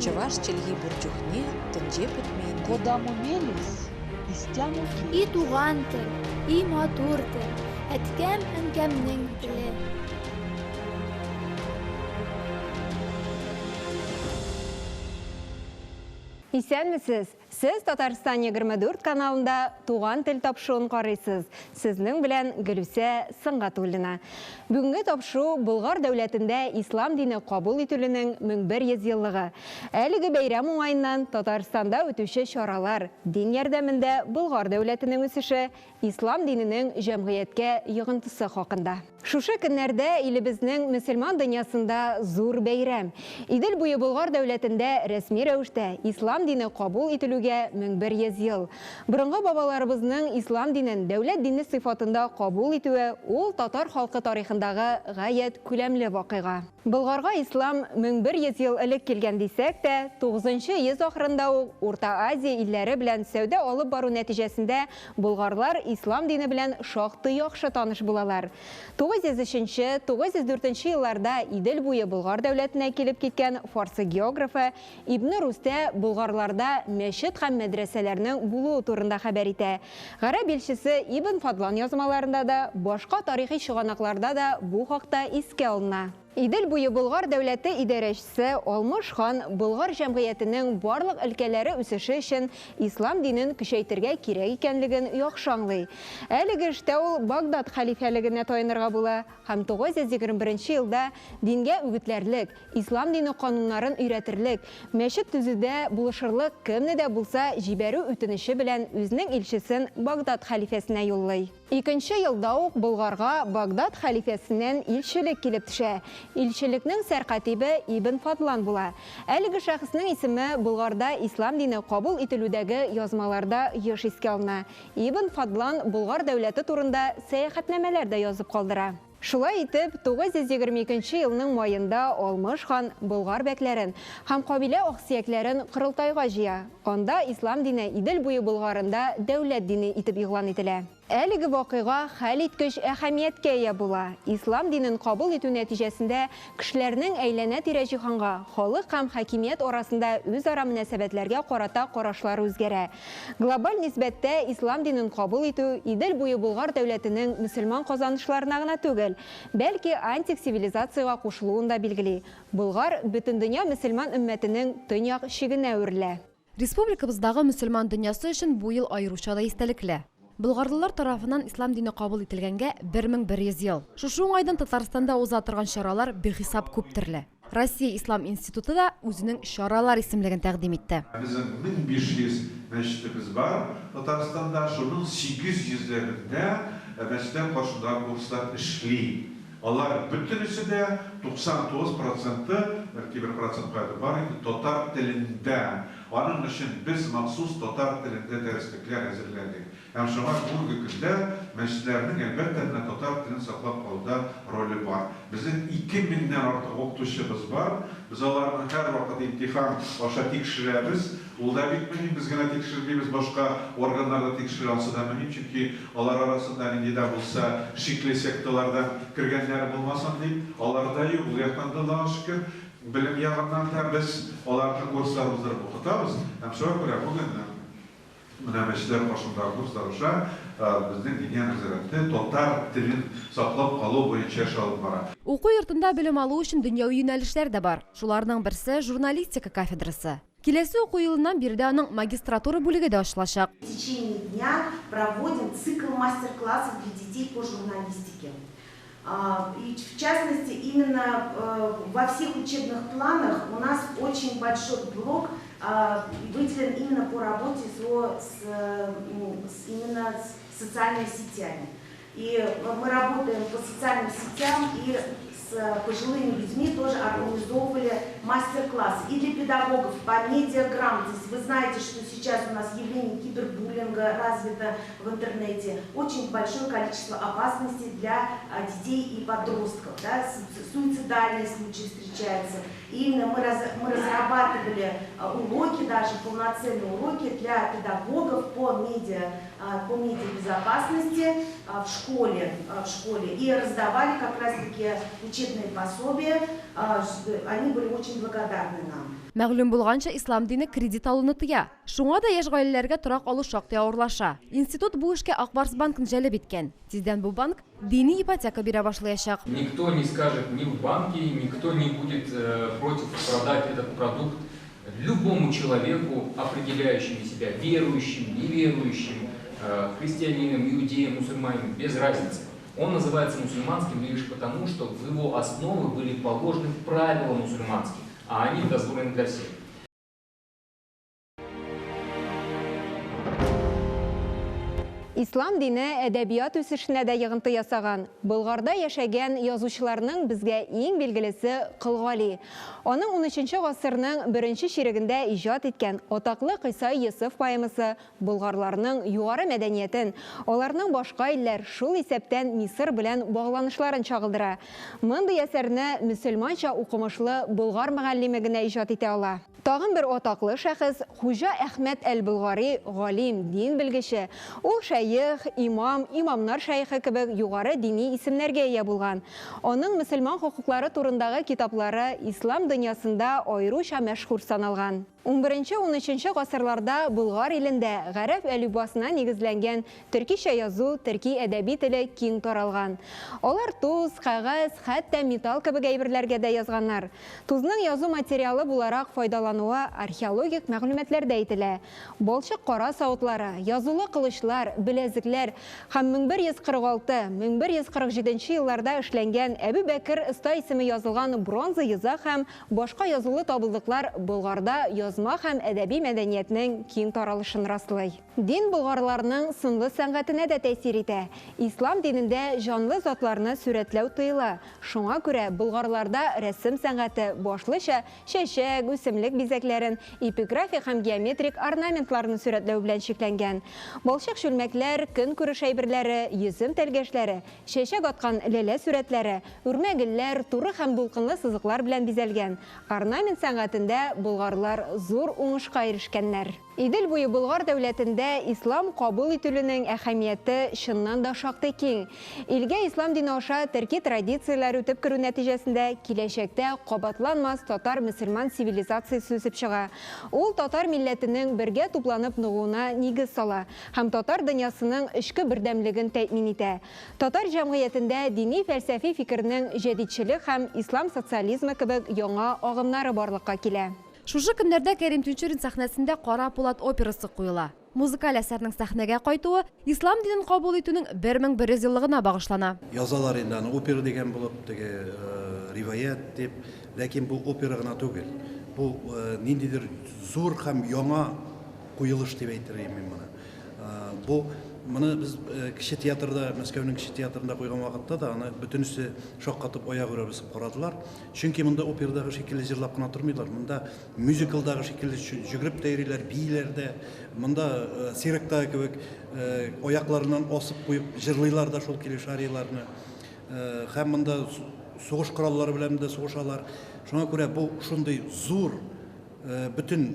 Чӑваш чӗлхи пур чухне тӗнче пӗтмен. Кодамо мелесь, истямо И туган тел, и матур тел, әткәм-әнкәмнең теле. Исәнмесез! Сез Татарстан 24 каналында Туган тел тапшыруын карыйсыз. Сезнең белән Гөлүсә Сөнгатуллина. Бүгенге тапшыру Болгар дәүләтендә ислам дине кабул ителүнең 1100 еллыгы. Әлеге бәйрәм уңаеннан Татарстанда үтүче чаралар, дин ярдәмендә Болгар дәүләтенең үсеше, ислам диненең җәмгыятькә йогынтысы хакында. Шушы көннәрдә илебезнең мөселман дөньясында зур бәйрәм. Идел буе Болгар дәүләтендә рәсми рәвештә ислам дине кабул ителүгә 1100 ел. Борынгы бабаларыбызның ислам динен дәүләт дине сыйфатында кабул итүе ул татар халкы тарихындагы гаять күләмле вакыйга. Болгарга ислам 1100 ел элек килгән дисәк тә, 9нчы йөз ахырында ук Урта Азия илләре белән сәүдә алып бару нәтиҗәсендә болгарлар ислам дине белән шактый яхшы таныш булалар. 903-нче, 904-нче елларда Идел буе Болгар дәүләтенә килеп киткән фарсы географы Ибне Рустә болгарларда мәчет һәм мәдрәсәләрнең булуы турында хәбәр итә. Гарәп илчесе Ибн Фадлан язмаларында да, башка тарихи чыганакларда да бу хакта искә алына. Идел буе Болгар дәүләте идарәчесе Алмыш хан Болгар җәмгыятенең барлык өлкәләре үсеше өчен ислам динен көчәйтергә кирәк икәнлеген яхшы аңлый. Әлеге эштә ул Багдад хәлифәлегенә таянырга була һәм 921 елда дингә үгетләрлек, Ислам дине кануннарын өйрәтерлек, мәчет төзүдә булышырлык кемне дә булса җибәрү үтенече белән үзенең илчесен Багдад хәлифәсенә юллый. Икенче елда ук Болгарга Багдад хәлифәсеннән илчелек килеп төшә. Илчелекнең сәркатибе Ибн Фадлан була. Әлеге шәхеснең исеме Болгарда ислам дине кабул ителүдәге язмаларда еш искә алына. Ибн Фадлан Болгар дәүләте турында сәяхәтнамәләр дә язып калдыра. Шулай итеп, 922 нче елның маенда Алмыш хан болгар бәкләрен һәм кабилә аксөякләрен корылтайга җыя. Анда ислам дине Идел буе Болгарында дәүләт дине итеп игълан ителә. Әлеге вакыйга хәлиткеч әһәмияткә ия була. Ислам динен кабул итү нәтиҗәсендә кешеләрнең әйләнә-тирә җиһанга, халык һәм хакимият арасында үзара мөнәсәбәтләргә карата карашлары үзгәрә. Глобаль нисбәттә ислам динен кабул итү Идел буе Болгар дәүләтенең мөселман казанышларына гына түгел, бәлки антик цивилизациягә кушылуын да билгели. Болгар бөтендөнья мөселман өммәтенең төньяк чигенә әверелә. Республикабыздагы мөселман дөньясы өчен бу ел аеруча да истәлекле. Болгарлылар тарафыннан ислам дине кабул ителгәнгә 1100 ел. Шушы уңайдан Татарстанда уза торган чаралар бихисап күп төрле. Россия ислам институты да үзенең чаралар исемлеген тәкъдим итте. Безнең 1500 мәчетебез бар Татарстанда, шуның 800 ләбендә мәчетләр каршындагы курслар эшли. Алар бөтенесе дә, 99 проценты, бәлки бер процент каядыр бар инде, татар телендә. Аның өчен без махсус татар телендә дәреслекләр әзерләдек. Һәм шуңа бүгенге көндә мәчетләрнең, әлбәттә, менә татар телен саклап калуда роле бар. Безнең ике меңнән артык укытучыбыз бар. Без аларны һәрвакыт имтихан аша тикшерәбез. Ул да бик мөһим, без генә тикшермибез, башка органнар да тикшерә, ансы да мөһим, чөнки алар арасында нинди дә булса шикле секталардан кергәннәре булмасын дип. Алар да юк, ул яктан да Аллага шөкер. Белем ягыннан да без аларны курслар уздырып укытабыз. Һәм шуңа күрә бүген Менә мәчетләр каршындагы курслар аша безнең Диния нәзарәте татар телен саклап калу буенча эш алып бара. Уку йортында белем алу өчен дөньяви юнәлешләр дә бар. Шуларның берсе, журналистика кафедрасы. Киләсе уку елыннан биредә аның магистратура бүлеге дә ачылачак. В течение дня проводим цикл мастер-классов для детей по журналистике. И в частности, именно во всех учебных планах у нас очень большой блок выделен именно по работе с, именно с социальными сетями. И мы работаем по социальным сетям и с пожилыми людьми тоже организовывали мастер-класс. И для педагогов по медиаграмотности. Вы знаете, что сейчас у нас явление кибербуллинга развито в интернете. Очень большое количество опасностей для детей и подростков. Да? Суицидальные случаи встречаются. И именно мы разрабатывали уроки, даже полноценные уроки для педагогов по медиа по медиабезопасности в школе, и раздавали как раз-таки учебные пособия. Они были очень благодарны нам. Мәгълүм булганча, ислам дине кредит алуны тыя. Шуңа да яшь гаиләләргә торак алу шактый авырлаша. Институт бу эшкә Ак Барс банкын җәлеп иткән. Тиздән бу банк дини ипотека бирә башлаячак. Никто не скажет ни в банке, никто не будет против продать этот продукт любому человеку, определяющему себя верующим, неверующим, христианином, иудеем, мусульманином, без разницы. Он называется мусульманским лишь потому, что в его основы были положены правила мусульманские, а они дозволены для всех. Ислам дине әдәбият үсешенә дә йогынты ясаган. Болгарда яшәгән язучыларның безгә иң билгелесе Кол Гали. Аның 13 гасырның беренче чирегендә иҗат иткән атаклы Кыйса Йосыф поэмасы болгарларның югары мәдәниятен, аларның башка илләр, шул исәптән Мисыр белән багланышларын чагылдыра. Мондый әсәрне мөселманча укымышлы болгар мөгаллиме генә иҗат итә ала. Тагын бер атаклы шәхес Хуҗа Әхмәт әл-Болгари, галим, дин белгече. Ул шәех, имам, имамнар шәехе кебек югары дини исемнәргә ия булган. Аның мөселман хокуклары турындагы китаплары ислам дөньясында аеруча мәшһүр саналган. 11-13 гасырларда Болгар илендә гарәп әлифбасына нигезләнгән төркичә язу, төрки әдәби теле киң таралган. Алар туз, кәгазь, хәтта металл кебек әйберләргә дә язганнар. Тузның язу материалы буларак файдалануы археологик мәгълүматларда әйтелә. Балчык кара савытлары, язулы кылычлар, беләзекләр һәм 1146-1147 елларда эшләнгән Әбү Бәкер оста исеме язылган бронза йозак һәм башка язулы табылдыклар Болгарда язма һәм әдәби мәдәниятнең киң таралышын раслый. Дин болгарларның сынлы сәнгатенә дә тәэсир итә. Ислам динендә җанлы затларны сурәтләү тыела. Шуңа күрә болгарларда рәсем сәнгате башлыча чәчәк, үсемлек бизәкләрен, эпиграфик һәм геометрик орнаментларны сурәтләү белән чикләнгән. Балчык чүлмәкләр, көнкүреш әйберләре, йөзем тәлгәшләре, чәчәк аткан ләлә сурәтләре, үрмә гөлләр, туры һәм дулкынлы сызыклар белән бизәлгән. Орнамент сәнгатендә болгарлар зур уңышка ирешкәннәр. Идел буе Болгар дәүләтендә ислам кабул ителүнең әһәмияте чыннан да шактый киң. Илгә ислам дине аша төрки традицияләр үтеп керү нәтиҗәсендә киләчәктә кабатланмас татар мөселман цивилизациясе үсеп чыга. Ул татар милләтенең бергә тупланып ныгуына нигез сала һәм татар дөньясының эчке бердәмлеген тәэмин итә. Татар җәмгыятендә дини фәлсәфи фикернең җәдидчелек һәм ислам социализмы кебек яңа агымнары барлыкка килә. Шушы көннәрдә Кәрим Тинчурин сәхнәсендә Кара Пулат операсы куела. Музыкаль әсәрнең сәхнәгә кайтуы ислам динен кабул итүнең 1100 еллыгына багышлана. Язалар инде аны опера дигән булып, теге риваять дип, ләкин бу опера гына түгел. Бу ниндидер зур һәм яңа куелыш дип әйтер идем мин моны. Бу моны без кече театрда, Мәскәүнең кече театрында куйган вакытта да аны бөтенесе шаккатып аягүрә басып карадылар. Чөнки монда операдагы шикелле җырлап кына тормыйлар, монда мюзиклдагы шикелле йөгереп тә йөриләр, бииләр дә. Монда цирктагы кебек аякларыннан асып куеп җырлыйлар да шул килеш арияларны. Һәм монда сугыш кораллары белән дә сугышалар. Шуңа күрә бу шундый зур бөтен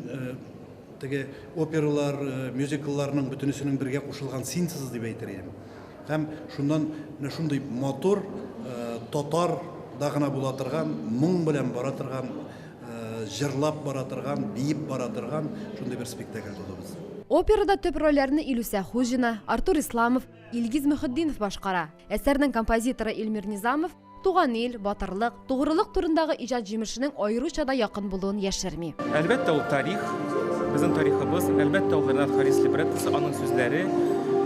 теге опералар, мюзиклларның бөтенесенең бергә кушылган синтезы дип әйтер идем. Һәм шуннан менә шундый матур татар да гына була торган, моң белән бара торган, җырлап бара торган, биеп бара торган шундый бер спектакль туды без. Операда төп рольләрне Илүсә Хуҗина, Артур Исламов, Илгиз Мөхетдинов башкара. Әсәрнең композиторы Илмир Низамов туган ил, батырлык, тугрылык турындагы иҗат җимешенең аеруча да якын булуын яшерми. Әлбәттә, ул тарих, безнең тарихыбыз, әлбәттә, ул Ренат Харис либреттосы, аның сүзләре.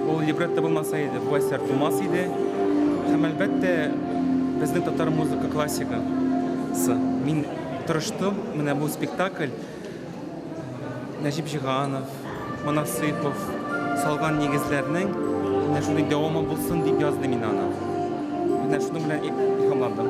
Ул либретто булмаса иде, бу әсәр тумас иде. Һәм әлбәттә, безнең татар музыка классикасы. Мин тырыштым, менә бу спектакль Нәҗип Җиһанов, Монасыйпов салган нигезләрнең менә шундый дәвамы булсын дип яздым мин аны. Менә шуның белән илһамландым.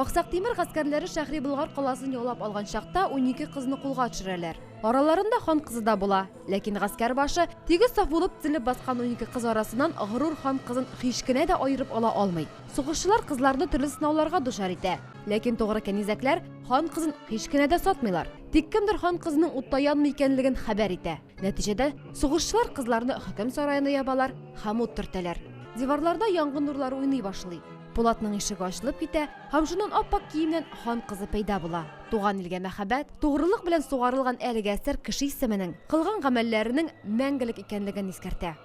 Аксак Тимер гаскәрләре Шәһри Болгар каласын яулап алган чакта 12 кызны кулга төшерәләр. Араларында хан кызы да була. Ләкин гаскәр башы, тигез саф булып тезелеп баскан 12 кыз арасыннан горур хан кызын һич кенә дә аерып ала алмый. Сугышчылар кызларны төрле сынауларга дучар итә. Ләкин тугры кәнизәкләр хан кызын һич кенә дә сатмыйлар. Тик кемдер хан кызының утта янмый икәнлеген хәбәр итә. Нәтиҗәдә, сугышчылар кызларны хөкем сараена ябалар һәм ут төртәләр. Диварларда янгын нурлары уйный башлый. Пулатның ишеге ачылып китә һәм шуннан ап-ак киемнән хан кызы пәйда була. Туган илгә мәхәббәт, тугрылык белән сугарылган әлеге әсәр кеше исеменең, кылган гамәлләренең мәңгелек икәнлеген искәртә.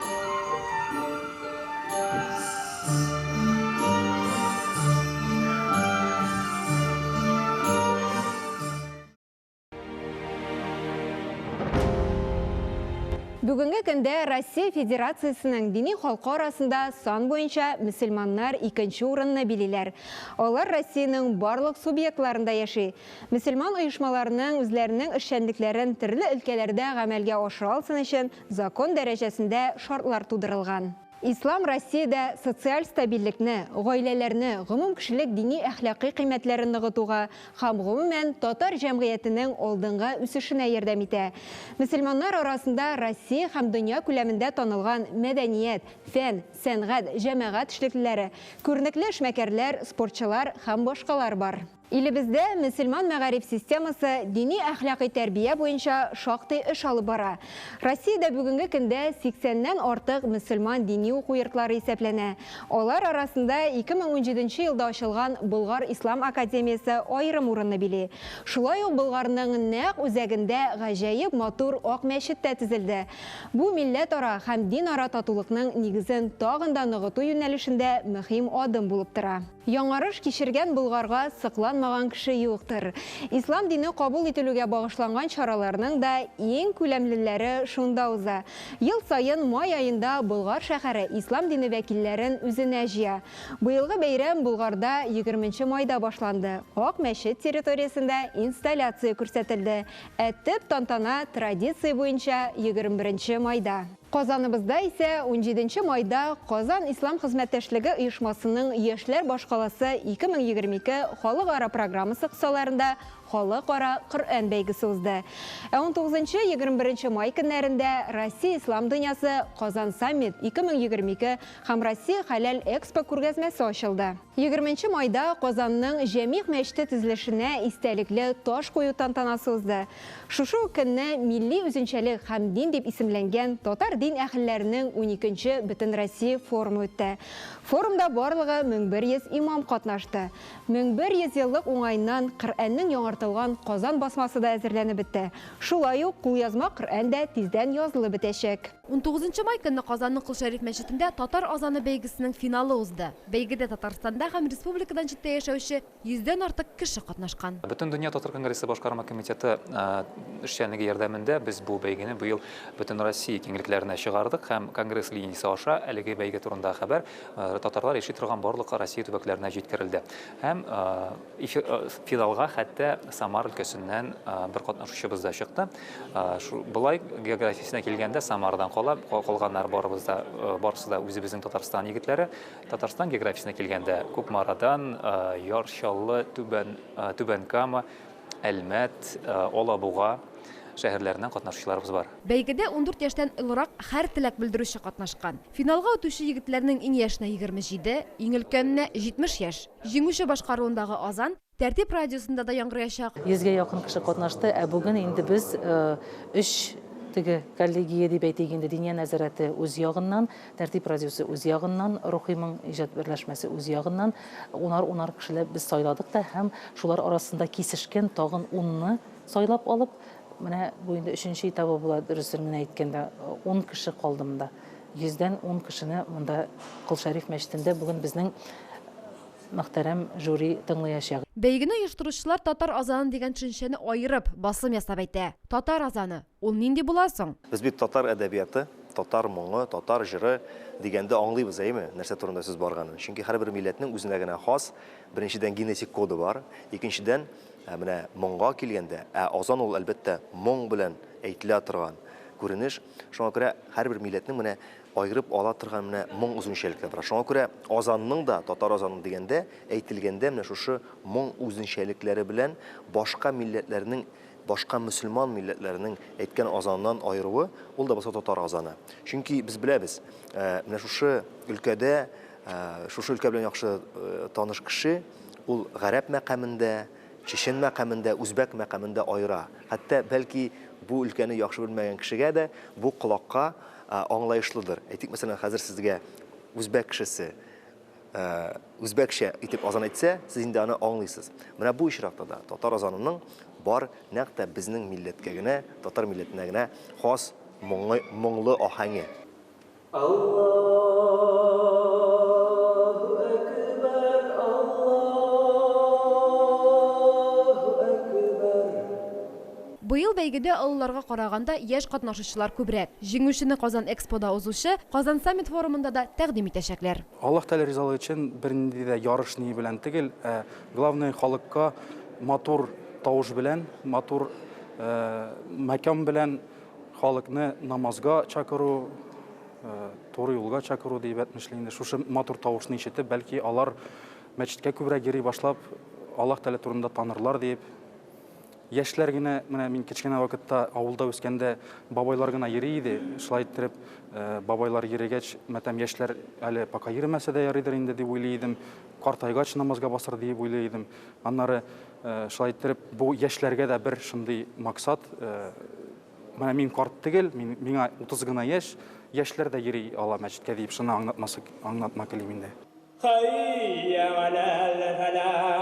Бүгенге көндә Россия Федерациясенең дини халкы арасында сан буенча мөселманнар икенче урынны билиләр. Алар Россиянең барлык субъектларында яши. Мөселман оешмаларының үзләренең эшчәнлекләрен төрле өлкәләрдә гамәлгә ашыра алсын өчен закон дәрәҗәсендә шартлар тудырылган. Ислам Россиядә социаль стабильлекне, гаиләләрне, гомумкешелек дини-әхлакый кыйммәтләрен ныгытуга һәм гомумән татар җәмгыятенең алдынгы үсешенә ярдәм итә. Мөселманнар арасында Россия һәм дөнья күләмендә танылган мәдәният, фән, сәнгать, җәмәгать эшлеклеләре, күренекле эшмәкәрләр, спортчылар һәм башкалар бар. Илебездә мөселман мәгариф системасы дини-әхлакый тәрбия буенча шактый эш алып бара. Россиядә бүгенге көндә 80-нән артык мөселман дини уку йортлары исәпләнә. Алар арасында 2017 елда ачылган Болгар ислам академиясе аерым урынны били. Шулай ук Болгарның нәкъ үзәгендә гаҗәеп матур Ак мәчет тә төзелде. Бу милләтара һәм динара татулыкның нигезен тагын да ныгыту юнәлешендә мөһим адым булып тора. Яңарыш кичергән Болгарга сокланмаган кеше юктыр. Ислам дине кабул ителүгә багышланган чараларның да иң күләмлеләре шунда уза. Ел саен май аенда Болгар шәһәре ислам дине вәкилләрен үзенә җыя. Быелгы бәйрәм Болгарда 20 майда башланды. Ак мәчет территориясендә инсталляция күрсәтелде. Ә төп тантана традиция буенча 21 майда. Казаныбызда исә 17 майда Казан ислам хезмәттәшлеге оешмасының Яшьләр башкаласы 2022 халыкара программасы кысаларында халыкара Коръән бәйгесе узды. Ә 19-21 май көннәрендә Россия ислам дөньясы Казан саммит 2022 һәм Россия хәләл экспо күргәзмәсе ачылды. 20 майда Казанның Җәмигъ мәчете төзелешенә истәлекле таш кую тантанасы узды. Шушы ук көнне Милли үзенчәлек һәм дин дип исемләнгән татар дин әһелләренең 12нче Бөтенроссия форумы үтте. Форумда барлыгы 1100 имам катнашты. 1100 еллык уңаеннан Коръәннең яңартылган Казан басмасы да әзерләнеп бетте. Шулай ук кулъязма Коръән дә тиздән язылып бетәчәк. 19 май көнне Казанның Кол Шәриф мәчетендә Татар азаны бәйгесенең финалы узды. Бәйгедә Татарстанда һәм республикадан читтә яшәүче йөздән артык кеше катнашкан. Бөтендөнья татар конгрессы башкарма комитеты эшчәнлеге ярдәмендә без бу бәйгене быел Бөтенроссия киңлекләренә чыгардык һәм конгресс линиясе аша әлеге бәйге турында хәбәр татарлар яши торган барлык Россия төбәкләренә җиткерелде. Һәм финалга хәтта Самар өлкәсеннән бер катнашучыбыз да чыкты. Болай географиясенә килгәндә Самардан кала, калганнар барыбыз да, барысы да үзебезнең Татарстан егетләре. Татарстан географиясенә килгәндә Кукмарадан, Яр Чаллы, Түбән, Түбән Кама, Әлмәт, Алабуга шәһәрләреннән катнашучыларыбыз бар. Бәйгедә 14 яшьтән олырак һәр теләк белдерүче катнашкан. Финалга үтүче егетләрнең иң яшенә 27, иң өлкәненә 70 яшь. Җиңүче башкаруындагы азан Тәртип радиосында да яңгыраячак. Йөзгә якын кеше катнашты, ә бүген инде без өч теге коллегия дип әйтик инде, Диния нәзарәте үз ягыннан, Тәртип радиосы үз ягыннан, Рухи моң иҗат берләшмәсе үз ягыннан, унар-унар кешеләр без сайладык та һәм шулар арасында кисешкән тагын унны сайлап алып, менә бу инде өченче этабы була, дөресен генә әйткәндә, ун кеше калды монда. Йөздән ун кешене монда Кол Шәриф мәчетендә бүген безнең мөхтәрәм жюри тыңлаячак. Бәйгене оештыручылар татар азаны дигән төшенчәне аерып, басым ясап әйтә. Татар азаны, ул нинди була соң? Без бит татар әдәбияты, татар моңы, татар җыры дигәндә аңлыйбыз, әйеме, нәрсә турында сүз барганын. Чөнки һәрбер милләтнең үзенә генә хас, беренчедән, генетик коды бар, икенчедән, менә моңга килгәндә, ә азан ул, әлбәттә, моң белән әйтелә торган. күренеш. Шуңа күрә һәрбер милләтнең менә аерып ала торган менә моң үзенчәлекләре бар. Шуңа күрә азанның да, татар азаны дигәндә, әйтелгәндә менә шушы моң үзенчәлекләре белән башка милләтләрнең, башка мөселман милләтләренең әйткән азаныннан аеруы, ул да булса татар азаны. Чөнки без беләбез, менә шушы өлкәдә, шушы өлкә белән яхшы таныш кеше, ул гарәп мәкамендә, чечен мәкамендә, үзбәк мәкамендә аера. Хәтта бәлки бу өлкәне яхшы белмәгән кешегә дә бу колакка аңлаешлыдыр. Әйтик, мәсәлән, хәзер сезгә үзбәк кешесе үзбәкчә итеп азан әйтсә, сез инде аны аңлыйсыз. Менә бу очракта да татар азанының бар нәкъ тә безнең милләткә генә, татар милләтенә генә хас моңлы, моңлы аһәңе. Аллаһу әкбәр, Аллаһу әкбәр. Быел бәйгедә олыларга караганда яшь катнашучылар күбрәк. Җиңүчене Казан Экспода узучы Казан Саммит форумында да тәкъдим итәчәкләр. Аллаһ Тәгалә ризалыгы өчен бернинди дә ярыш ни белән түгел, ә главное халыкка матур тавыш белән, матур мәкам белән халыкны намазга чакыру, туры юлга чакыру дип әйтмешли инде. Шушы матур тавышны ишетеп, бәлки алар мәчеткә күбрәк йөри башлап, Аллаһ Тәгалә турында танырлар диеп. Яшьләр генә, менә мин кечкенә вакытта авылда үскәндә бабайлар гына йөри иде. Шулай иттереп, бабайлар йөрегәч, мәтәм яшьләр әле пока йөрмәсә дә ярыйдыр инде дип уйлый идем. Картайгач намазга басыр диеп уйлый идем. Аннары шулай иттереп, бу яшьләргә дә бер шундый максат. Менә мин карт түгел, мин, миңа 30 гына яшь, яшьләр дә йөри ала мәчеткә диеп шуны аңлатмасы, аңлатма телим инде. Хәйя галәл фәлах.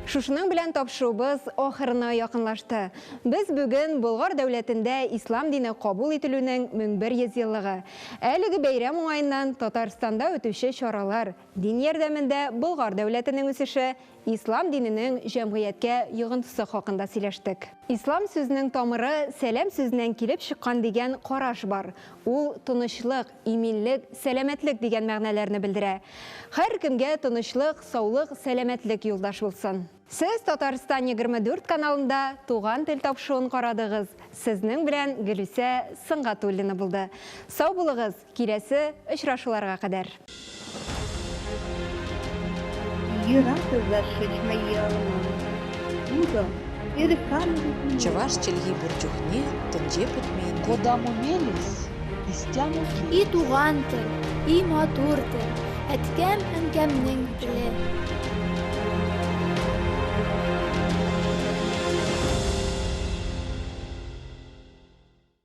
Шушының белән тапшыруыбыз ахырына якынлашты. Без бүген Болгар дәүләтендә ислам дине кабул ителүнең 1100 еллыгы. Әлеге бәйрәм уңаеннан Татарстанда үтүче чаралар, дин ярдәмендә Болгар дәүләтенең үсеше, ислам диненең җәмгыятькә йогынтысы хакында сөйләштек. Ислам сүзенең тамыры сәлам сүзеннән килеп чыккан дигән караш бар. Ул тынычлык, иминлек, сәламәтлек дигән мәгънәләрне белдерә. Һәркемгә тынычлык, саулык, сәламәтлек юлдаш булсын. Сез Татарстан 24 каналында Туган тел тапшыруын карадыгыз. Сезнең белән Гөлүсә Сөнгатуллина булды. Сау булыгыз, киләсе очрашуларга кадәр. Чӑваш чӗлхи пур чухне тӗнче пӗтмен. Кодамо мелесь, истямо И туган тел, и матур тел, әткәм-әнкәмнең теле.